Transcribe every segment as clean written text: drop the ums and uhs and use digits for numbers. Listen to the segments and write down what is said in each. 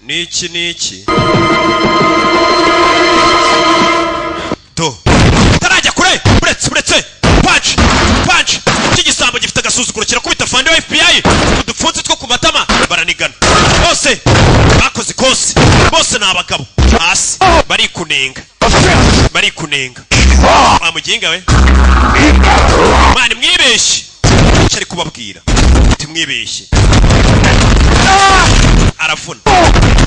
Niki niki do tarajya kure. Buretse, buretse. Punch, punch. Iki gisambo gifite agasuzuguro, kirakubita fande wa FBI udupfunsi two ku matama. Baranigana bose, bakoze ikosi bose, ni abagabo. Hasi barikunenga, barikunenga. Wa muginga we, mani, mwibeshye. Icyo ari kubabwira, timwibeshye. Aravuna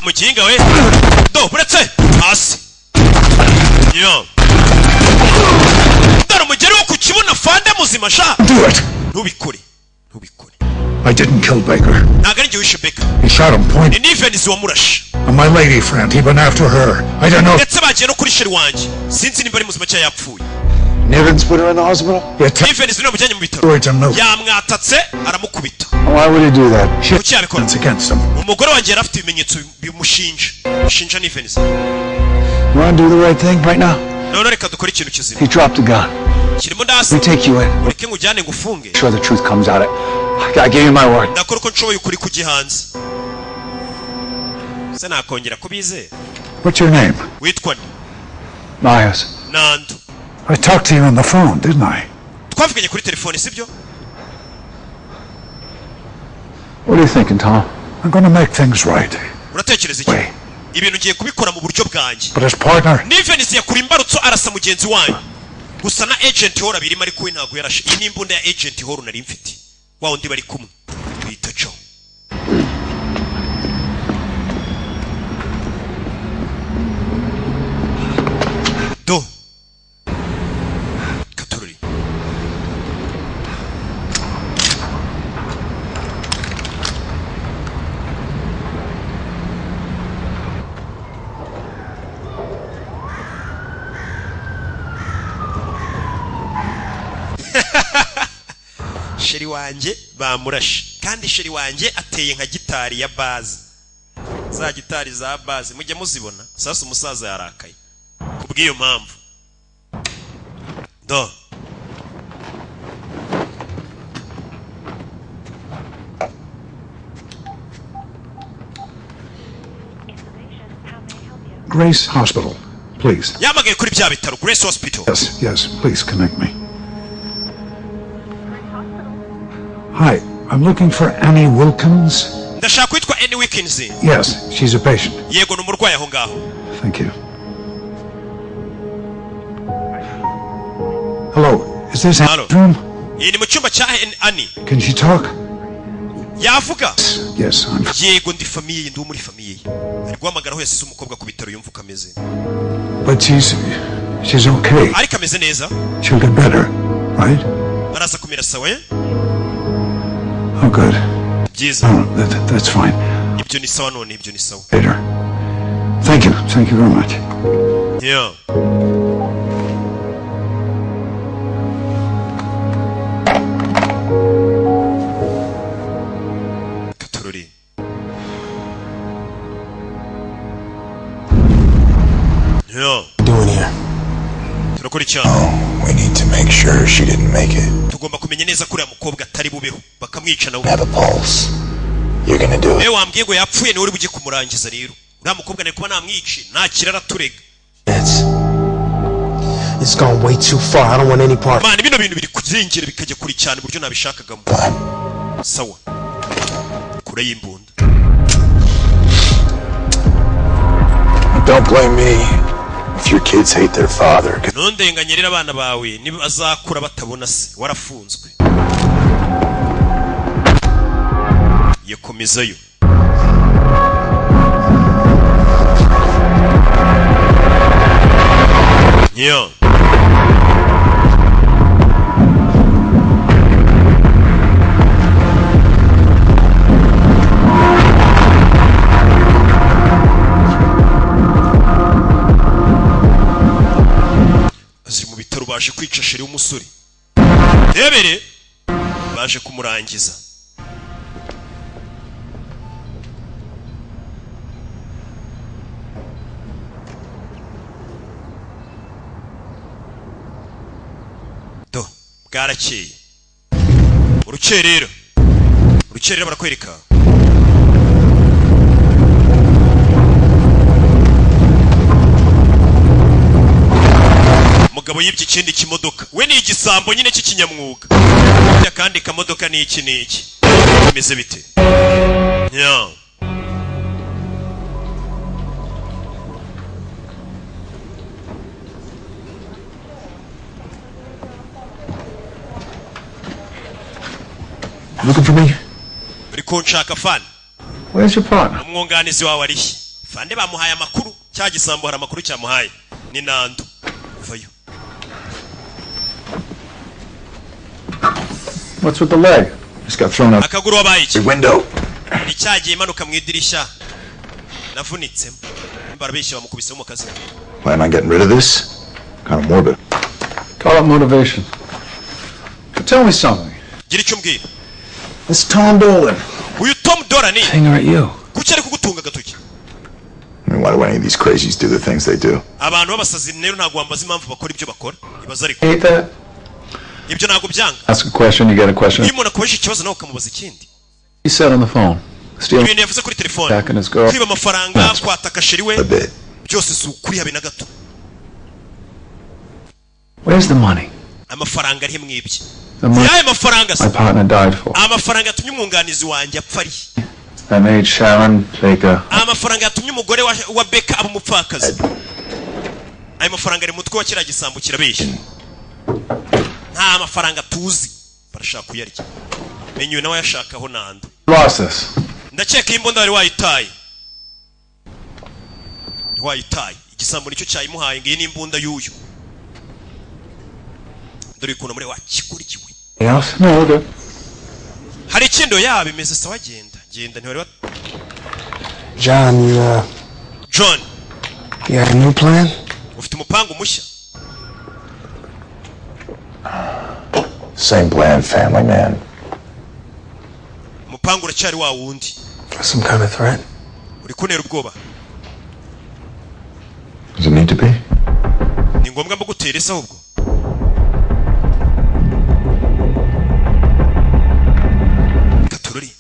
muginga we. Do, buretse, hasi yo. Dore umugeri wo ku kibuno, fande muzima sha. Do it. Ntubikore, ntubikore. I didn't kill Baker. Ntabwo ari njye wishe Baker. He shot him point. Ni Nivens wamurashe. And my lady friend, he been after her. I don't know. Ndetse bagiye no kuri chérie wanjye, sinzi nimba ari muzima cyangwa yapfuye. Nivens put her in the hospital? He attacked Nivens niwe wamujyanye mu bitaro. words and milk. Yamwatatse, aramukubita. Why would he do that? Kuki yabikora? It's against him. Umugore wanjye yari afite ibimenyetso bimushinja, bishinja Nivens. You want to do the right thing right now? None reka dukore ikintu kizima. He dropped a gun. Kirimo ndasi. We take you in. Ureke ngujyane ngufunge. Sure the truth comes out. I give you my word. Ndakora uko nshoboye ukuri kujya hanze. Se nakongera kubizera? What's your name? Witwa nde? Myers. Nando. I talked to you on the phone, didn't I? Twavuganye kuri telefone, sibyo? What are you thinking, Tom? I'm gonna make things right. Uratekereza iki? Ibintu ngiye kubikora mu buryo bwanjye. But his partner, Nivens yakura imbarutso, arasa mugenzi wanyu. Gusa na Agent Hall abirimo, ariko we ntabwo yarashe. Iyi ni imbunda ya Agent Hall nari mfite, wa wundi bari kumwe bita Joe. Do katorori. Chérie wanjye bamurashe, kandi chérie wanjye ateye nka gitari ya bass, za gitari za bass mujye muzibona. Sasa umusaza yarakaye kubw'iyo mpamvu. Do, Grace Hospital, please. Yamagaye kuri bya bitaro, Grace Hospital. Yes, please connect me. Hi, I'm looking for Annie Wilkins. Ndashaka kwitwa Annie Wilkins. Yes, she's a patient. Yego, ni umurwayi aho ngaho. Thank you. Hello, is this Hello. Annie's room? Iyi ni mu cyumba cya Annie? Can she talk? Yavuga? Yes, I'm. Yego, ndi famille ye, ndi uwo muri famille ye. Ari guhamagara aho yasize umukobwa ku bitaro, yumva uko ameze. But she's okay. Ariko ameze neza. She'll get better, right? Araza kumera sawa, eh? Oh, good. Byiza. No, that's fine. Ibyo ni sawa none, ibyo ni sawa. Later. Thank you. Thank you very much. Yeah. Katorori. Yeah. Doing here? Turakora icyaha. We need to make sure she didn't make it. Tugomba kumenya neza ko uriya mukobwa atari bubeho, bakamwica nawe. Have a pulse. You're gonna do it. Niwe wambwiye ngo yapfuye, niwe uri bujye kumurangiza rero. Uriya mukobwa nari kuba namwice, ntakira araturega. It's gone way too far. I don't want any part. Man, bino bintu biri kubyingira bikajya kure cyane uburyo nabishakagamo. Sawa, kure y'imbunda. Don't blame me if your kids hate their father. 'Cause Ntundenganye rero abana bawe niba azakura batabona se warafunzwe. Yakomezayo. Yeah. Ziri mu bitaro, baje kwica chérie w'umusore. Rebere, baje kumurangiza. Do, bwarakeye. Urukerera, urukerera, barakwereka. Mugabo yibye ikindi kimodoka. We ni igisambo nyine cy'ikinyamwuga. Akandi kamodoka ni iki n'iki, bimeze bite? Yeah. Looking for me? Uri kunshaka, fani? Where's your partner? Umwunganizi wawe arihe, fande? Bamuhaye amakuru, cya gisambo hari amakuru cyamuhaye. Ni Nando vayo. What's with the leg? Just got thrown out Akaguru wabaye iki? the window. Ni cyagiye imanuka mu idirishya navunitsemo. Barabeshya, bamukubisemo mu kazi. Plan on getting rid of this? Kind of morbid. Call it motivation. But tell me something. Gira icyo umbwira. It's Tom Dolan. Uyu Tom Dolan ni Finger at you. Kuki ari kugutunga agatoki? I mean, why do any of these crazies do the things they do? Abantu b'abasazi rero ntabwo wambaza impamvu bakora ibyo bakora, ibaza ariko. Hate that? Ibyo ntabwo byanga. Ask a question, you get a question. Iyo umuntu akubajije ikibazo, nawe ukamubaza ikindi. He said on the phone. Stealing Ibintu yavuze kuri telefone, back and his girl. kwiba amafaranga, kwataka chérie we, A bit. byose si ukuri habe na gato. Where's the money? Amafaranga ari mwibye? The money Yayo mafaranga se? my partner died for. Amafaranga yatumye umwunganizi wanjye apfa ari? That made Sharon Baker. Amafaranga yatumye umugore wa Beka aba umupfakazi, ayo mafaranga ari mu mutwe wa kiriya gisambo? Kirabeshya, nta mafaranga tuzi. Barashaka kuyarya. Menya uyu nawe ayashakaho nanda. Lost this. Ndakeka iyi mbunda wari wayitaye, wayitaye. Igisambo nicyo cyayimuhaye ngo iyi ni imbunda y'uyu. Dore ukuntu muri wakigurikiwe. Anything else? No, we're good. Hari ikindi? Yaba bimeze sawa, genda genda, ntiwari wa John, you, John. you got a new plan? Ufite umupangu mushya? Same plan, family man. Umupangu uracyari wa wundi. Some kind of threat? Uri kuntera ubwoba? Does it need to be? Ni ngombwa mbugutera ese ahubwo? Katurori.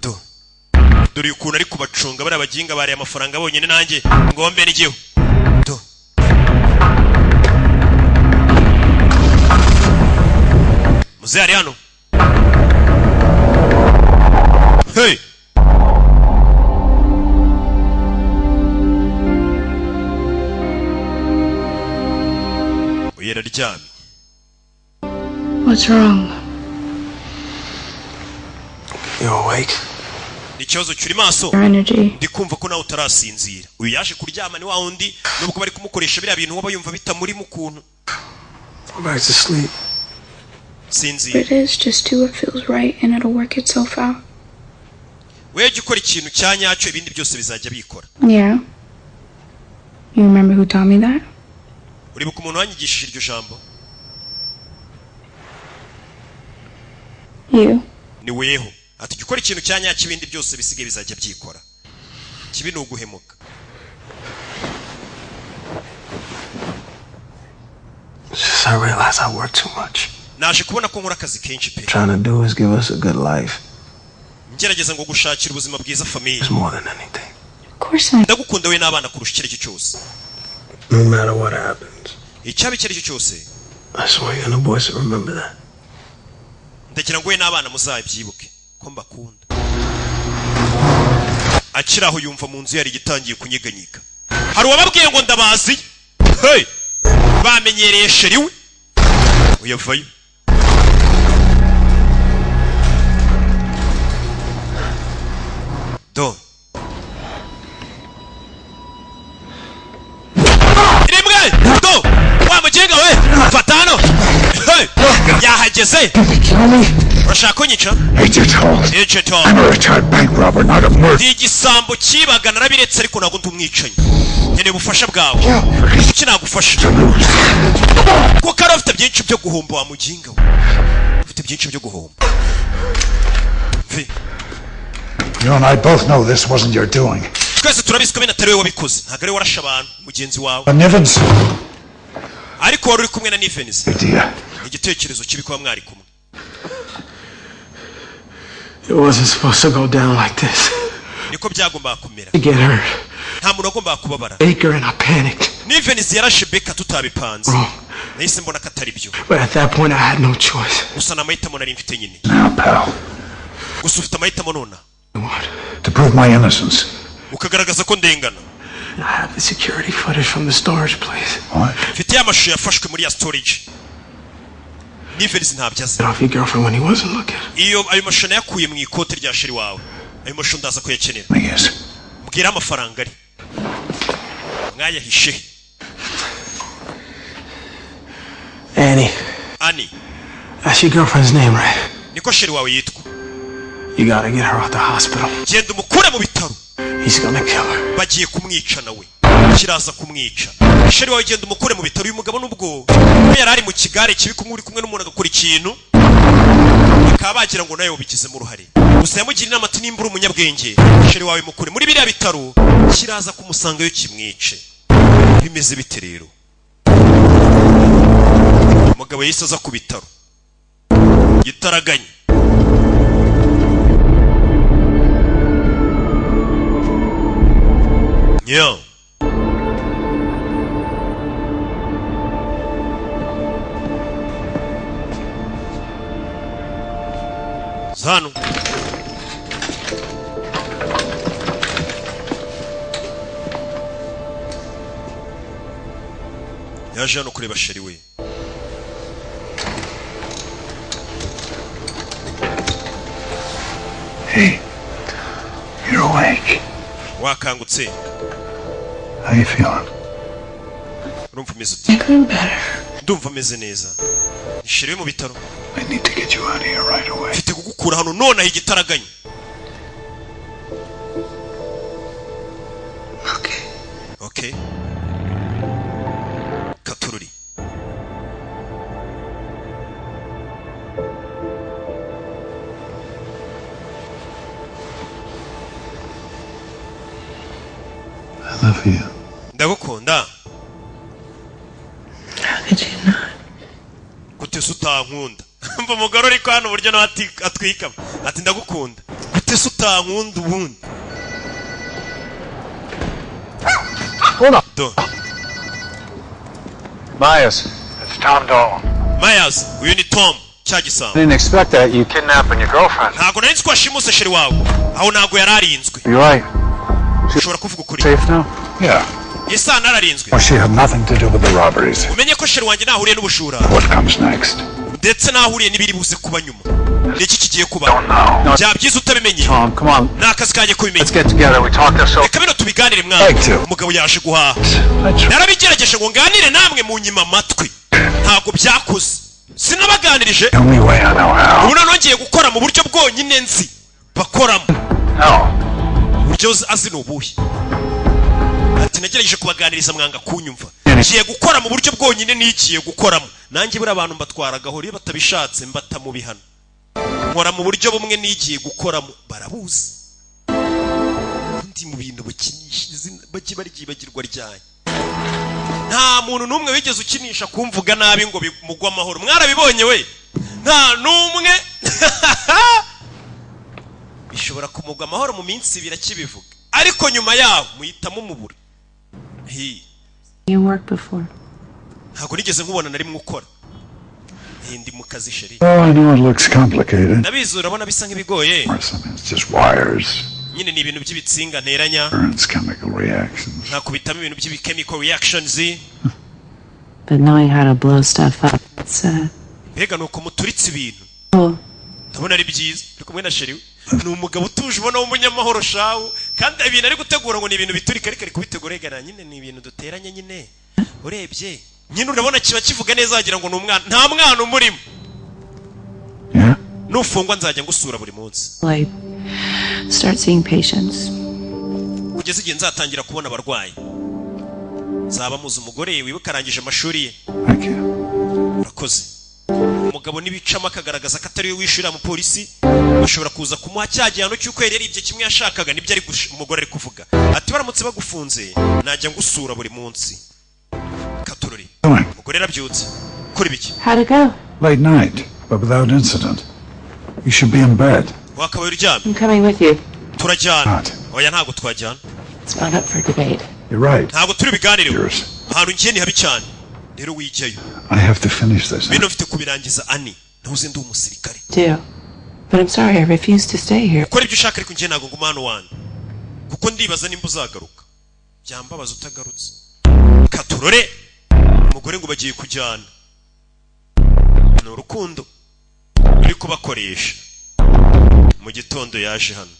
Do dore ukuntu ari kubacunga bariya baginga bariye amafaranga bonyine, nanjye ngombe n'igihu. Do muzehe ari hano. Hey! Uyu araryamye. What's wrong? You awake? Ni ikibazo cyuri maso? Your energy. Ndi kumva ko nawe utarasinzira. Uyu yaje kuryama ni wa wundi, nubwo bari kumukoresha biriya bintu waba yumva bitamurimo ukuntu. Go back to sleep. Sinzira. It is just do what feels right and it'll work itself out. Wewe jya ukora ikintu cya nyacyo, ibindi byose bizajya bikora. Yeah. You remember who taught me that? Uribuka umuntu wanyigishije iryo jambo? You. Ni weho. Ati jya ukora ikintu cya nyacyo, ibindi byose bisigaye bizajya byikora. Kibi ni uguhemuka. It's just I realize I work too much. Naje kubona ko nkora akazi kenshi pe. Trying to do is give us a good life. Ngerageza ngo gushakira ubuzima bwiza famille. It's more than anything. Of course I. Ndagukunda we n'abana kurusha icyo ari cyo cyose. No matter what happens. Icyaba icyo ari cyo cyose. I swear you and the boys will remember that. Ndagira ngo we n'abana muzabyibuke ko mbakunda. Akiri aho yumva mu nzu yari igitangiye kunyeganyega. Hari uwababwiye ngo ndabazi. Hey! Bamenyereye chérie we. Uyavayo. Do rimwe, do wa muginga we, fata hano. Hey! Yahageze. Urashaka kunyica? Agent Hall. Agent Hall. I'm a retired bank robber, not a murderer. Ndi igisambo cyibaga, narabiretse, ariko ntabwo ndi umwicanyi. Nkeneye ubufasha bwawe. Kuki nagufasha? Kuko ari ufite byinshi byo guhomba, wa muginga we, ufite byinshi byo guhomba. Mvi. You and I both know this wasn't your doing. Twese turabizi ko bene atari wowe wabikoze, ntabwo ari wowe warashe abantu mugenzi wawe. But Nivens. Ariko wari uri kumwe na Nivens. Idea. Ni igitekerezo kibi kuba mwari kumwe. It wasn't supposed to go down like this. Niko byagombaga kumera. To get hurt. Nta muntu wagombaga kubabara. Baker and I panicked. Nivens yarashe Baker tutabipanze. Wrong. Nahise mbona ko atari byo. But at that point, I had no choice. Gusa ni amahitamo nari mfite nyine. Now, pal, Gusa ufite amahitamo nona. to prove my innocence. Ukagaragaza ko ndengana. I have the security footage from the storage place. What? Mfite ya mashusho yafashwe muri ya storage. Nivens ntabyo azi. Get off your girlfriend when he wasn't looking. Iyo ayo mashusho nayakuye mu ikote rya chérie wawe. Ayo mashusho ndaza kuyakenera. Yes. Mbwira amafaranga ari mwayahishe. Annie, Annie. that's your girlfriend's name, right? Niko chérie wawe yitwa. You gotta get her out the hospital. Genda umukure mu bitaro. He's gonna kill her. Bagiye kumwica nawe, kiraza kumwica. Chérie wawe, genda umukure mu bitaro. Uyu mugabo nubwo ko yari ari mu kigare kibi, kumwe uri kumwe n'umuntu agakora ikintu bakaba bagira ngo nawe wabigizemo uruhare. Gusa yamugira inama ati: "Nimba uri umunyabwenge, chérie wawe mukure muri biriya bitaro, kiraza kumusangayo kimwice." Bimeze bite rero? Umugabo yahise aza ku bitaro gitaraganya. Yeah. Zano. Yaje hano kureba chérie we. Hey, you're awake. Wakangutse. How you feeling? Urumva umeze ute? Feeling better. Ndumva ameze neza. Ni chérie we mu bitaro. I need to get you out of here right away. Mfite kugukura hano nonaha igitaraganya. Okay. Okay, katururi. I love you. Ndagukunda. How could you not? Gute se utankunda? Mva umugore uri hano uburyo nawe atwikamo ati: "Ndagukunda, gute se utankunda ubundi?" Hold on. Do. Myers. It's Tom Dolan. Myers, uyu ni Tom, cya gisambo. Didn't expect that. You kidnapping your girlfriend. Ntabwo nari nzi ko washimuse chérie wawe. Aho ntabwo yari arinzwe. You're right. Ushobora kuvuga ukuri. Safe now? Yeah. Isano ararinzwe. Well, she had nothing to do with the robberies. Umenye ko chérie wanjye ntahuriye n'ubujura. What comes next? Ndetse n'ahuriye n'ibiri buze kuba nyuma. Ni iki kigiye kuba? Byaba byiza utabimenye. Tom, come on. Ni akazi kanjye kubimenya. Let's get together. We talk this over. Reka bino tubiganire mwana. Like to. Umugabo yaje guhaha. That's Narabigerageje ngo nganire namwe, mu nyima amatwi, ntabwo byakoze, sinabaganirije. the only way I know how. Ubu noneho ngiye gukora mu buryo bwonyine nzi bakoramo. No. Uburyo azi ni ubuhe? Ati: "Nagerageje kubaganiriza mwanga kunyumva, ngiye gukora mu buryo bwonyine nigiye gukoramo nanjye." Buriya abantu mbatwara gahoro, iyo batabishatse mbata mu bihano. Nkora mu buryo bumwe nigiye gukoramo, barabuzi. Ubundi mu bintu bakinisha izina bajye baryibagirwa ryanyu. Nta muntu n'umwe wigeze ukinisha kumvuga nabi ngo bimugwe amahoro. Mwarabibonye we, nta n'umwe bishobora kumugwa amahoro. Mu minsi ibiri akibivuga, ariko nyuma yaho muhita mumubura. Hi. You worked before. Ntabwo nigeze nkubona na rimwe ukora. Hi, ndi mu kazi, chérie. Oh, I know it looks complicated. Ndabizi, urabona bisa nk'ibigoye. Or something. It's just wires, Nyine ni ibintu by'ibitsinga nteranya. currents, chemical reactions. Nkakubitamo ibintu by'ibi-chemical reactions. But knowing how to blow stuff up, it's Mbega ni uko muturitse ibintu. cool. Ndabona ari byiza. Uri kumwe na chérie we, ni umugabo utuje, ubona w'umunyamahoro shawu. Kandi ibintu ari gutegura ngo ni ibintu biturika, ariko ari kubitegura yegana nyine ni ibintu duteranye nyine. Urebye nyine urabona kiba kivuga neza, wagira ngo ni umwana, nta mwana umurimo. Yeah? Nufungwa nzajya ngusura buri munsi. Like, start seeing patients. Kugeza igihe nzatangira kubona abarwayi, nzaba muzi. Umugore wibuka arangije amashuri ye. Thank you. Urakoze. Umugabo nibicamo akagaragaza ko atari we wishyurira umupolisi, bashobora kuza kumuha cya gihano cy'uko yari yaribye kimwe yashakaga. Nibyo ari umugore ari kuvuga ati: "Baramutse bagufunze najya ngusura buri munsi." Katurori. Doing? Umugore yarabyutse. Kora ibiki? How'd it go? Late night, but without incident. You should be in bed. Wakabaye uryamye. I'm coming with you. Turajyana. Not. Oya, ntabwo twajyana. It's not up for debate. You're right. Ntabwo turi biganireho. Yours. Ahantu ngiye ni habi cyane, rero wijyayo. I have to finish this. Bino mfite kubirangiza, Ani, ntuzi ndi umusirikare. Do. But I'm sorry, I refuse to stay here. Ukora ibyo ushaka, ariko njye ntabwo nguma hano wanyu, kuko ndibaza nimba uzagaruka, byambabaza utagarutse. Katurore umugore ngo bagiye kujyana, ni urukundo uri kubakoresha. Mu gitondo yaje hano,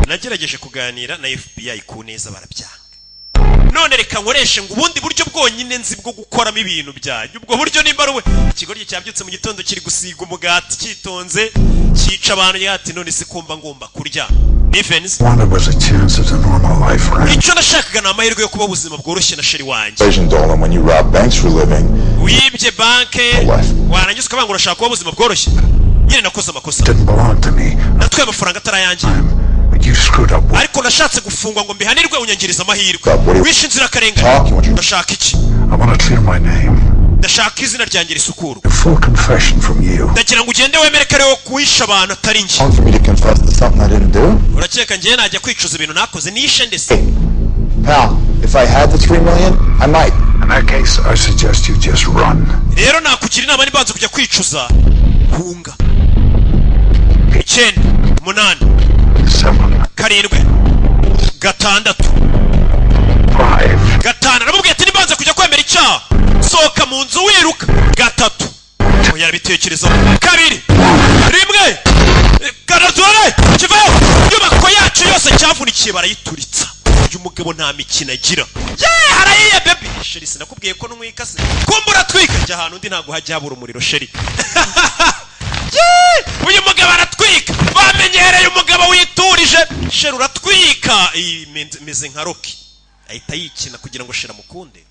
nagerageje kuganira na FBI ku neza barabyanga, none reka nkoreshe ngo ubundi buryo bwonyine nzi bwo gukoramo ibintu byanjye. Ubwo buryo nimba ari we ikigoryi cyabyutse mu gitondo kiri gusiga umugati cyitonze, cyica abantu yati none se kumva ngomba kurya Nivens. Wanted was a chance at a normal life, right? Icyo nashakaga ni amahirwe yo kuba ubuzima bworoshye na chérie wanjye. Asian Dolan, when you rob banks for a living, Wibye banke warangiza ukavuga ngo urashaka kuba ubuzima bworoshye. Nyine nakoze amakosa. Didn't belong to me. Natwaye amafaranga atari ayanjye. But you screwed up. Ariko nashatse gufungwa ngo mbihanirwe, unyangiriza amahirwe, wishe inzirakarengane. Ndashaka iki? I want to clear my name. Ndashaka izina ryanjye risukurwa. A full confession from you. Ndagira ngo ugende wemere ko ariwo kuwisha abantu, atari njye. want for me to confess to something I didn't do? Urakeka njyewe najya kwicuza ibintu nakoze nishe ndetse? Pal, if I had the 3 million, I might. In that case, I suggest you just run. Rero nakugira inama, nibanze kujya kwicuza, hunga. 9, 8, 7, 7, 6, 5, 5. Aramubwiye ati nibanze kujya kwemera icyaha, sohoka mu nzu wiruka. 3, oya, arabitekerezaho. 2, 1, karatore kivayo. Inyubako yacu yose cyavunikiye barayituritsa. Uyu mugabo nta mikino agira. Ye harayiye baby chérie, sinakubwiye ko ntwika se? Kumbura atwika, jya ahantu undi ntabwo hajya habura umuriro chérie. Ye! Uyu mugabo aratwika, bamenyereye umugabo witurije. Chérie uratwika. Iyi meze nka Rocky, ahita yikina kugira ngo chérie amukunde.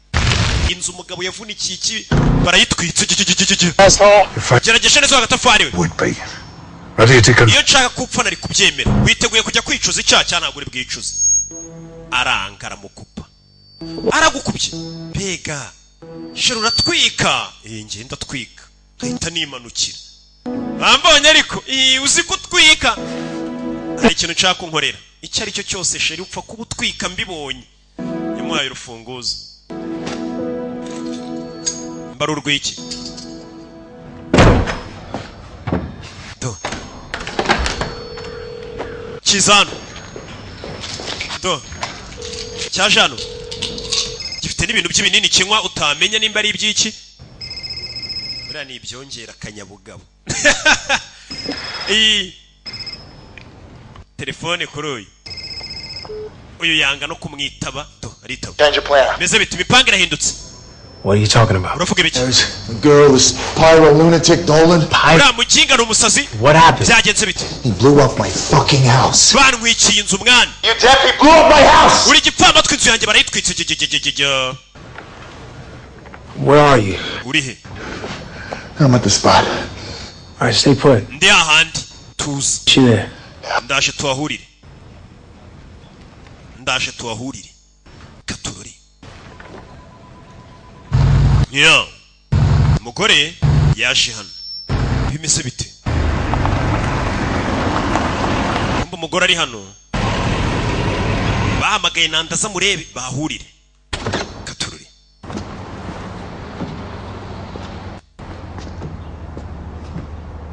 Inzu umugabo yavunikiye iki barayitwitse. If I Gerageje neza agatafari we. would be ready to Iyo nshaka gupfa nari kubyemera. Witeguye kujya kwicuza icyaha cyangwa ntabwo uri bwicuze? Aranga, aramukupa, aragukubye. Mbega chérie uratwika! Eh, njye ndatwika nkahita nimanukira. Bambonye ariko uzi ko utwika. Hari ikintu nshaka kunkorera icyo ari cyo cyose chérie, upfa kuba utwika mbibonye. Yamuhaye urufunguzo mbara urw'iki do kizano do cyaje hano gifite n'ibintu by'ibinini kinywa, utamenya nimba ari iby'iki. Buriya ni ibyongera akanyabugabo. Iyi telefone kuri uyu yanga no kumwitaba. Do aritaba. Change your plan. Meze biti imipango irahindutse. What are you talking about? Uravuga ibiki? The girl, this pyro lunatic Dolan. Uriya muginga ni umusazi. What happened? Byagenze bite? He blew up my fucking house. Bantwikiye inzu mwana. You deaf? He blew up my house! Uri igipfamatwi, inzu yanjye barayitwitse. Gigigigigigi. Where are you? Uri he? I'm at the spot. All right, stay put. Ndi hahandi, tuza. See you there. Ndaje tuhahurire, ndaje tuhahurire. Katurori ya umugore yaje hano, bimeze bite? Kumva umugore ari hano, bahamagaye nandaza murebe bahurire. Katurori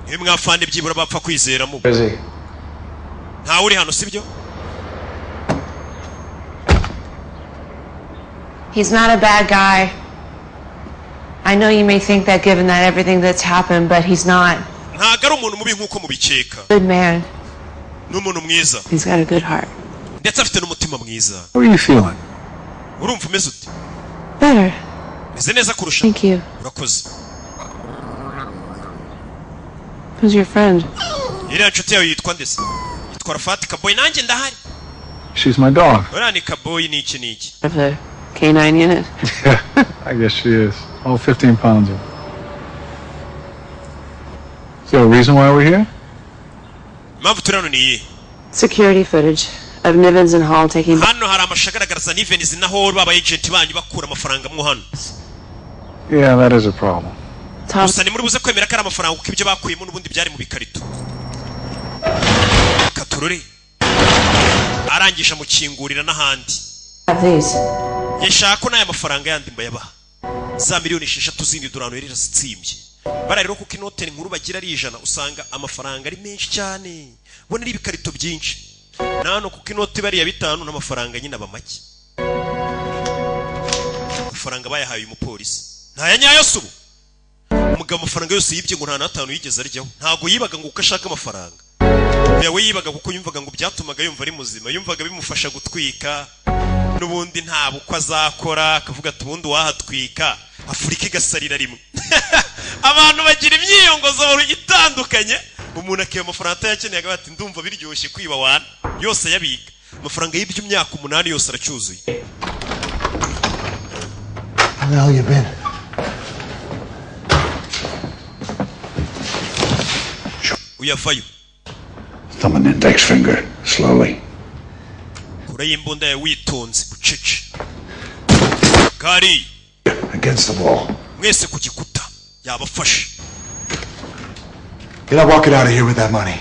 niwe mwafande byibura bapfa kwizeramo. Busy. Ntawe uri hano, sibyo? He's not a bad guy. I know you may think that given that everything that's happened, but he's not. Ntabwo ari umuntu mubi nk'uko mubikeka. Good man. Ni umuntu mwiza. He's got a good heart. Ndetse afite n'umutima mwiza. How are you feeling? Urumva umeze ute? Better. Meze neza kurusha. Thank you. Urakoze. Who's your friend? Iriya nshuti yawe yitwa ndetse? Yitwa Rafati Kaboyi, nanjye ndahari. She's my dog. Uriya ni Kaboyi, ni iki n'iki. Of the canine unit? Yeah, I guess she is. All 15 pounds of her. Is there a reason why we're here? Impamvu turi hano ni iyihe? Security footage of Nivens and Hall taking. Hano hari amashusho agaragaza Nivens na Hall baba agent banyu bakura amafaranga mo hano. Yeah, that is a problem. Gusa ni muri buze kwemera ko ari amafaranga, kuko ibyo bakuyemo n'ubundi byari mu bikarito. Katurore. Arangije amukingurira n'ahandi. Have these. Yashaka ko n'aya mafaranga yandi mbayabaha, za miliyoni 6 zindi. Dore ahantu yari yarazitsimbye bara rero, kuko inote nkuru bagira ari 100, usanga amafaranga ari menshi cyane, ubona ari ibikarito byinshi. Na hano kuko inoti bariya 5 n'amafaranga nyine aba make. Amafaranga bayahaye uyu mupolisi ntaya nyayo si ubu. Umugabo amafaranga yose yibye ngo nta n'atanu yigeze aryaho. Ntabwo yibaga ngo kuko ashaka amafaranga yawe, yibaga kuko yumvaga ngo byatumaga yumva ari muzima, yumvaga bimufasha gutwika. N'ubundi nta bukwe azakora, akavuga ati ubundi uwahatwika Afurika igasarira rimwe. Abantu bagira imyiyongozo itandukanye. Umuntu akiba amafaranga atayakeneye, akavuga ati ndumva biryoshye kwiba wana. Yose ayabika, amafaranga yibye imyaka 8 yose aracyuzuye. How the hell you been? Uyavayo. Thumb and index finger, slowly. Kure y'imbunda yawe witonze bucece kari. Against the wall. Mwese ku gikuta, yabafashe. You're not walking out of here with that money.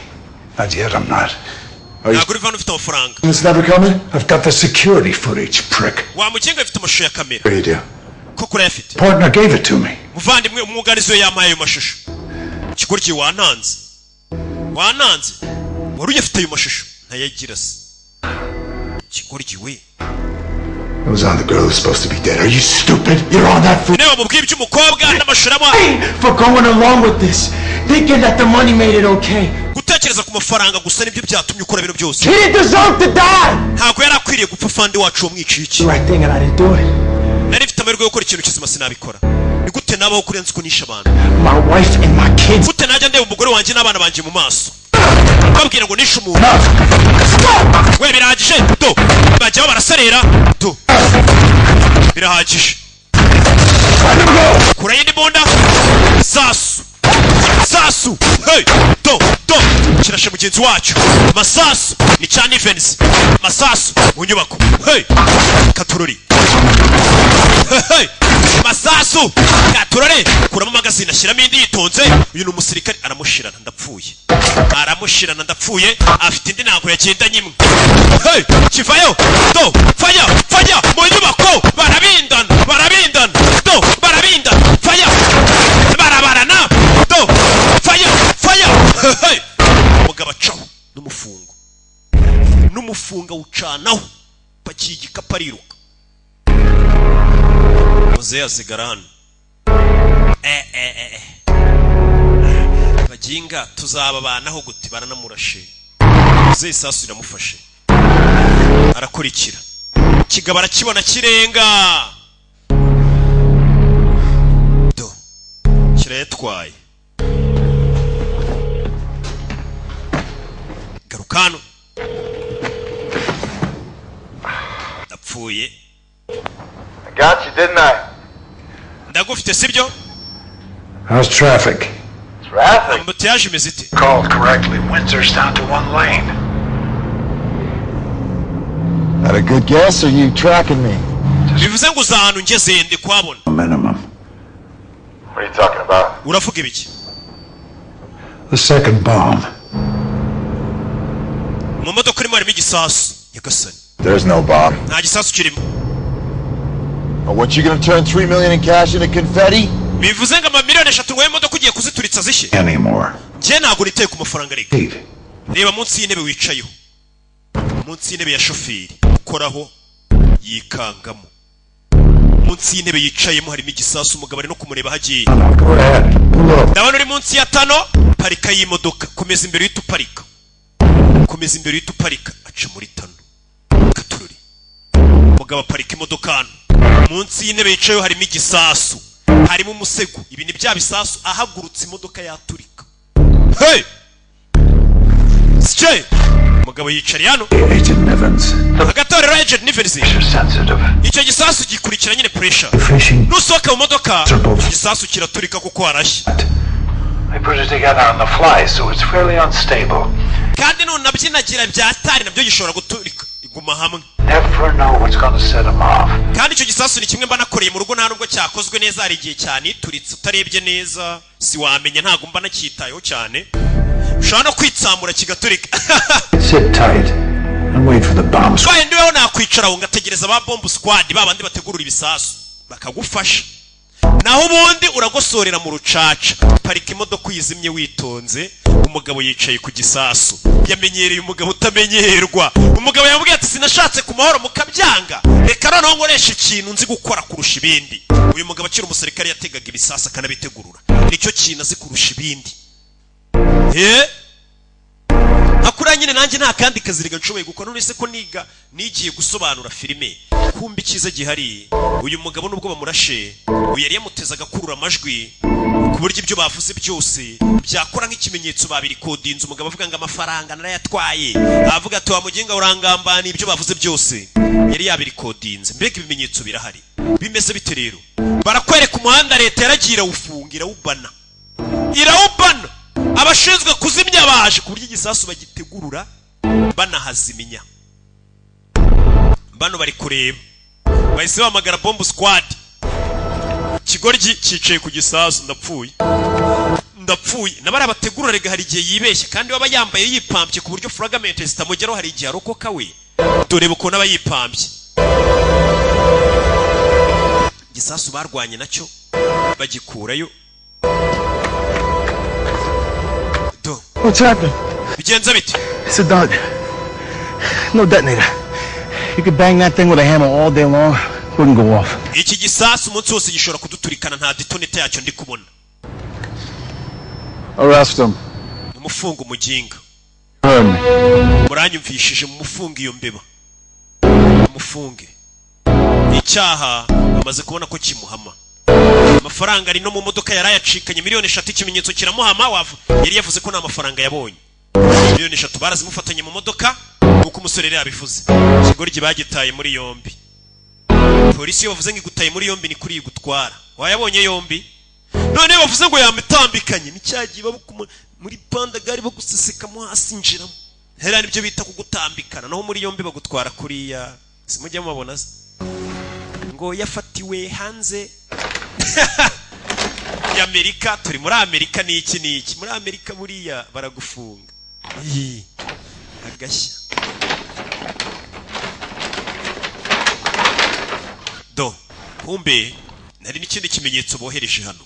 Not yet, I'm not. Ntabwo uri hano ufite amafaranga. It's never coming? I've got the security footage, prick. Wa mukinga, afite amashusho ya kamera. What do you do? Koko urayafite? Partner gave it to me. Muvandimwe umwunganizi we yampaye ayo mashusho. Ikigoryi, wantanze, wantanze, wari uyafite ayo mashusho ntayagira se? Ikigoryi we. It was on the girl who's supposed to be dead. Are you stupid? You're on that fool Nawe wamubwiye iby'umukobwa n'amashusho aramuha. For going along with this, thinking that the money made it okay. Gutekereza ku mafaranga gusa nibyo byatumye ukora bino byose. He didn't deserve to die. Ntabwo yari akwiriye gupfa. Fandi wacu wamwiciye iki? The right thing and I didn't do it. Nari mfite amahirwe yo gukora ikintu kizima, sinabikora. Ni gute nabaho kurenza uko nishe abantu? My wife and my kids. Gute najya ndeba umugore wanjye n'abana banjye mu maso, babwira ngo nishe umuntu we? Birahagije do, bajyaho baraserera do, birahagije. Kura y'indi mbunda, sasu sasu, hey, do do, kirashe mugenzi wacu. Masasu ni cya Nivens, masasu mu nyubako, hey, katurori, hey, masasu katurore. Kuramo magazine, ashyiramo indi yitonze. Uyu ni umusirikare, aramushirana ndapfuye, aramushirana ndapfuye. Afite indi, ntabwo yagendanye imwe. Hey, kivayo do, fire, fire mu nyubako, barabindana, barabindana do, barabindana, fire, barabarana do, fire, fire, hey. Umugabo acaho n'umufungo, n'umufunga awucanaho, pakiye igikapu ariruka. Muzehe asigara hano. Eh eh eh eh. Baginga tuzababanaho gute? Baranamurashe muzehe, isasu iramufashe. Arakurikira kigabo, arakibona kirenga do, kirayatwaye. Garuka hano, ndapfuye. I got you, didn't I? Ndagufite, sibyo? How's traffic? Traffic? Embouteillage imeze ite? Called correctly. Windsor's down to one lane. That a good guess, or you tracking me? Bivuze ngo uza ahantu ngeze ndi kuhabona. Minimum. What are you talking about? Uravuga ibiki? The second bomb. Mu modoka urimo harimo igisasu, nyagasani. There's no bomb. Nta gisasu kirimo. What, you gonna turn 3 million in cash into confetti? Bivuze ngo amamiliyoni 3 ngo imodoka ugiye kuzituritsa zishye? Anymore. Njye ntabwo nitaye ku mafaranga reka. Eight. Reba munsi y'intebe wicayeho, munsi y'intebe ya shoferi ukoraho, yikangamo. Munsi y'intebe yicayemo harimo igisasu. Umugabo ari no kumureba hagiye. Go ahead. Pull up. Ndabona uri munsi ya tano parika y'imodoka. Komeza imbere uhita uparika, komeza imbere uhita uparika. Aca muri tano katururi. Umugabo aparika imodoka hano, munsi y'intebe yicayeho harimo igisasu, harimo umusego. Ibi ni bya bisasu, ahagurutse imodoka yaturika. Hey! Sike umugabo yicariye hano. Agent Nevins. Agatorero Agent Nivens. Sensitive. Icyo gisasu gikurikira nyine pressure. Fishing. Nusohoka mu modoka igisasu kiraturika kuko warashye. I put it together on the fly, so it's fairly unstable. Kandi nunabyinagira bya tari nabyo gishobora guturika, iguma hamwe. Never know what's gonna set them off. Kandi icyo gisasu ni kimwe mba nakoreye mu rugo, nta nubwo cyakozwe neza, hari igihe cyane ituritse utarebye neza, si wamenya. Ntabwo mba nacyitayeho cyane, ushobora no kwitsamura kigaturika. Sit tight. And wait for the bomb squad. Mbaye ndiweho nakwicara aho ngategereza ba bomb squad, ba bandi bategurura ibisasu, bakagufasha. Naho ubundi uragosorera mu rucaca. Parika imodoka uyizimye witonze. Umugabo yicaye ku gisasu, yamenyereye umugabo utamenyerwa. Umugabo yamubwiye ati: "Sinashatse ku mahoro mukabyanga, reka noneho nkoresha ikintu nzi gukora kurusha ibindi." Uyu mugabo akiri umusirikare yategaga ibisasu akanabitegurura, nicyo kintu azi kurusha ibindi. Akuriya nyine nanjye nta kandi kazi rega nshoboye gukora. None se ko niga nigiye gusobanura filime? Kumva icyiza gihari, uyu mugabo nubwo bamurashe, uyu yari yamuteze agakurura amajwi ku buryo ibyo bavuze byose byakora nk'ikimenyetso. Babirikodinze. Umugabo avuga ngo amafaranga narayatwaye, avuga ati: "Wa muginga, urangambana." Ibyo bavuze byose yari yabirikodinze, mbega ibimenyetso birahari. Bimeze bite rero? Barakwereka umuhanda leta yaragiye irawufunga, irawubana, irawubana. Abashinzwe kuzimya baje ku buryo igisasu bagitegurura banahazimya. Bano bari kureba, bahise bahamagara bomb squad. Ikigoryi cyicaye ku gisasu. Ndapfuye, ndapfuye. Nabari bategura rega, hari igihe yibeshya kandi waba yambaye yipampye ku buryo fragment zitamugeraho. Hari igihe arokoka we. Dore ukuntu aba yipampye. Igisasu barwanye nacyo bagikurayo. Do. What's happening? Bigenze bite? It's a dud. No detonator. You could bang that thing with a hammer all day long, wouldn't go off. Iki gisasu umunsi wose gishobora kuduturikana, nta detonator yacyo ndi kubona. Arrest him. Mumufunga umuginga. Heard me. Muranyumvishije? Mumufunge iyo mbeba, mumufunge. Icyaha bamaze kubona ko kimuhama. Amafaranga ari no mu modoka yari ayacikanye, miliyoni 3. Ikimenyetso kiramuhama. Yari yavuze ko nta mafaranga yabonye. Miliyoni 3 barazimufatanye mu modoka nk'uko umusore yari yabivuze. Ikigoryi bagitaye muri yombi. Polisi iyo bavuze ngo igutaye muri yombi, ni kuri igutwara wayabonye yombi. None iyo bavuze ngo yamitambikanye, ni cya gihe muri pandagari bagusesekamo hasi, injiramo heriya, nibyo bita kugutambikana. Naho muri yombi bagutwara kuriya, simujya mubabona se ngo yafatiwe hanze y'Amerika? Turi muri Amerika. Ni iki n'iki muri Amerika? Buriya baragufunga. Ii, agashya do. Kumbe nari n'ikindi kimenyetso bohereje hano.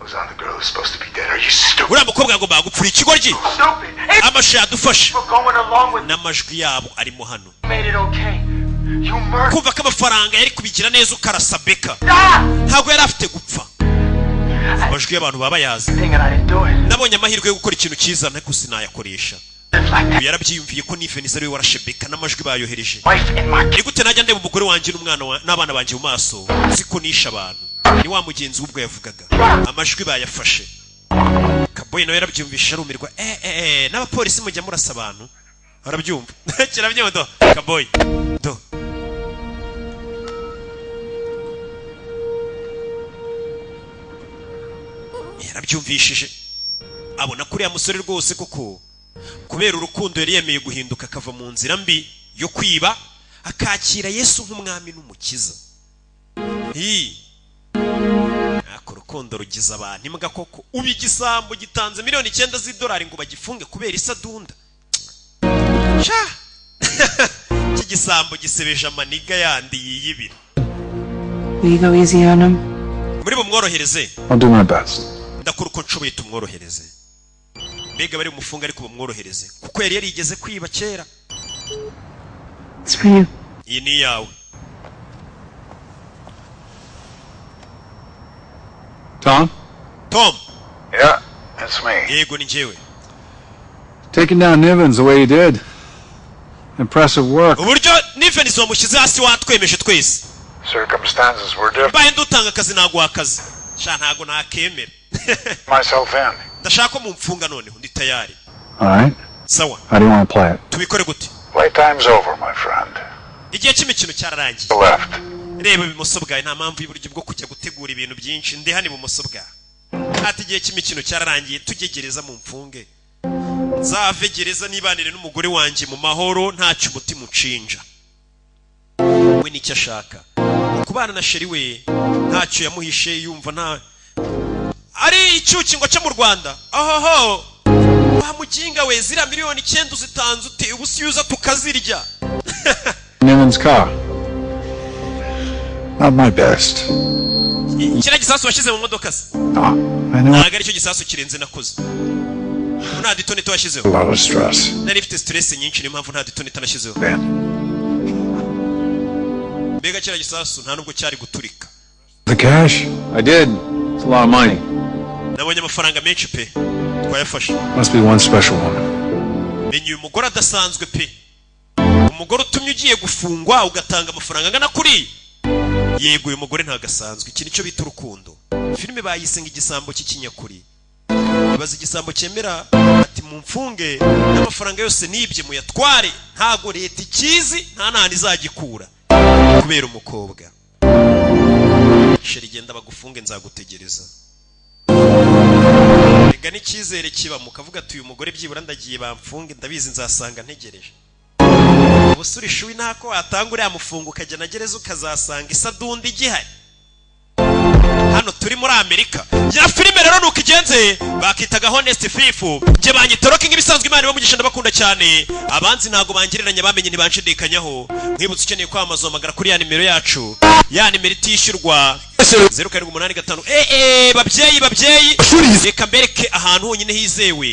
Was on the girl who's supposed to be dead. Are you stupid? Uriya mukobwa ngo bagupfura. Ikigoryi, amasha yadufashe Going along with n'amajwi yabo arimo hano. made it okay. You murdered. Kumva ko amafaranga yari kubigira neza ukarasa Beka, ntabwo yari afite gupfa. Amajwi y'abantu baba bayazi. Thing and I didn't do it. Nabonye amahirwe yo gukora ikintu cyiza ariko sinayakoresha. Uyu yarabyiyumviye ko Nivenize ariwe warashe Beka, n'amajwi bayohereje. Wife and my Ni gute najya ndeba umugore wanjye n'umwana n'abana banjye mu maso siko nishe abantu? Ni wa mugenzi w'ubwo yavugaga, amajwi bayafashe. Kaboyi nawe yarabyumvishije arumirwa. Eh eh eh, n'abapolisi mujya murasa abantu? Arabyumva, kirabyumva. Do kaboyi do. Yarabyumvishije abona ko uriya musore rwose koko kubera urukundo yari yemeye guhinduka, akava mu nzira mbi yo kwiba, akakira Yesu nk'umwami n'umukiza. Hi. Ako urukundo rugize abantu imbwa koko! Ubu igisambo gitanze miliyoni 9 z'idolari ngo bagifunge kubera isadunda. Sha, iki gisambo gisebeje amaniga yandi yiyibira. Will you go easy on him? Muri bumworohereze? I'll do my best. Ndakora uko nshoboye tumworohereze. Mbega bari bumufunge ariko bamworohereze kuko yari yarigeze kwiba kera. It's for you. Iyi ni iyawe. Tom? Tom? Yeah, that's me. Yego, ni njyewe. Taking down Nivens the way you did. Impressive work. Uburyo Nivens wamushyize hasi watwemeje twese. Circumstances were different. Mbaye ndutanga akazi naguha akazi. Sha, ntago nakemera. Myself in. Ndashaka ko mumfunga noneho, ndi tayari. All right. Sawa. How do you want to play it? Tubikore gute? Playtime's over, my friend. Igihe cy'imikino cyararangiye. The left. Reba ibumoso bwawe, nta mpamvu y'uburyo bwo kujya gutegura ibintu byinshi, ndi hano ibumoso bwawe. Ati igihe cy'imikino cyararangiye, tujye gereza mu mfunge, nzave gereza nibanire n'umugore wanjye mu mahoro, ntacyo umutima unshinja. We nicyo ashaka, kubana na chérie we, ntacyo yamuhishe, yumva nta ari icyuki ngo cyo mu Rwanda. Ohoho, wa muginga. Muginga we, ziriya miliyoni 9 uzitanze ute? Ubu si uza tukazirya. Nivens' car. Not my best. Kiriya gisasu washyize mu modoka se? Ah, I know Ntabwo aricyo gisasu kirenze nakoze. Nta detonator washyizeho. a lot of stress. Nari mfite stress nyinshi, niyo mpamvu nta detonator nashyizeho. Ben. Mbega kiriya gisasu nta nubwo cyari guturika. The cash? I did. It's a lot of money. Nabonye amafaranga menshi pe, twayafashe. Must be one special woman. Menya uyu mugore adasanzwe pe, umugore utumye ugiye gufungwa ugatanga amafaranga angana kuri. Yego, uyu mugore ntabwo asanzwe. Iki nicyo bita urukundo. Filime bayise ngo Igisambo cy'ikinyakuri. Ibaza igisambo cyemera ati: "Mumfunge n'amafaranga yose nibye muyatware, ntago leta ikizi, nta n'ahantu izagikura," kubera umukobwa. Chérie, genda bagufunge, nzagutegereza. Rega n'icyizere kiba mukavuga ati: "Uyu mugore byibura ndagiye bamfunge, ndabizi nzasanga ntegereje." Ubusore ishuwi ntako watanga uriya mufungo, ukajya na gereza ukazasanga isadundi igihari. Hano turi muri Amerika. Ya filime rero nuko igenze, bakitaga Honest Thief. Njye banyita Rocky nk'ibisanzwe. Imana ibamugisha, ndabakunda cyane. Abanzi ntabwo bangereranya, bamenye ntibanshidikanyaho. Nkwibutsa, ukeneye kwamamaza hamagara kuri ya nimero yacu, ya nimero itishyurwa, 0785. Babyeyi, babyeyi, reka mbereke ahantu honyine hizewe.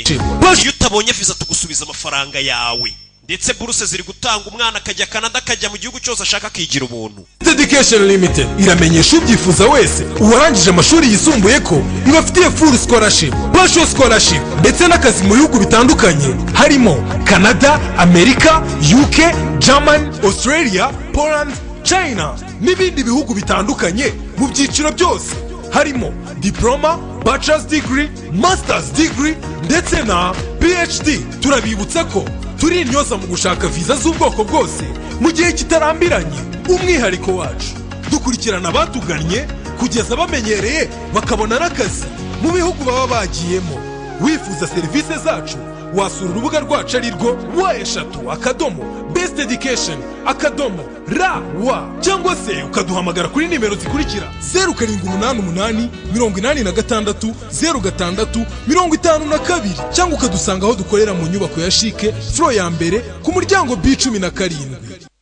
Iyo utabonye viza tugusubiza amafaranga yawe, ndetse buruse ziri gutanga, umwana akajya Canada, akajya mu gihugu cyose ashaka, akigira ubuntu. Education Limited iramenyesha ubyifuza wese, uwarangije amashuri yisumbuye, ko ibafitiye full scholarship, partial scholarship ndetse n'akazi mu bihugu bitandukanye harimo Canada, Amerika, UK, German, Australia, Poland, China n'ibindi bihugu bitandukanye mu byiciro byose harimo diploma, bachelor's degree, master's degree ndetse na PhD. Turabibutsa ko turi intyoza mu gushaka viza z'ubwoko bwose mu gihe kitarambiranye. Umwihariko wacu, dukurikirana abatugannye kugeza bamenyereye, bakabona n'akazi mu bihugu baba bagiyemo. Wifuza serivisi zacu wasura urubuga rwacu ari rwo www.besteducation.rw, cyangwa se ukaduhamagara kuri nimero zikurikira: 0788 86 06 52, cyangwa ukadusanga aho dukorera mu nyubako ya CHIC, floor ya mbere, ku muryango B17.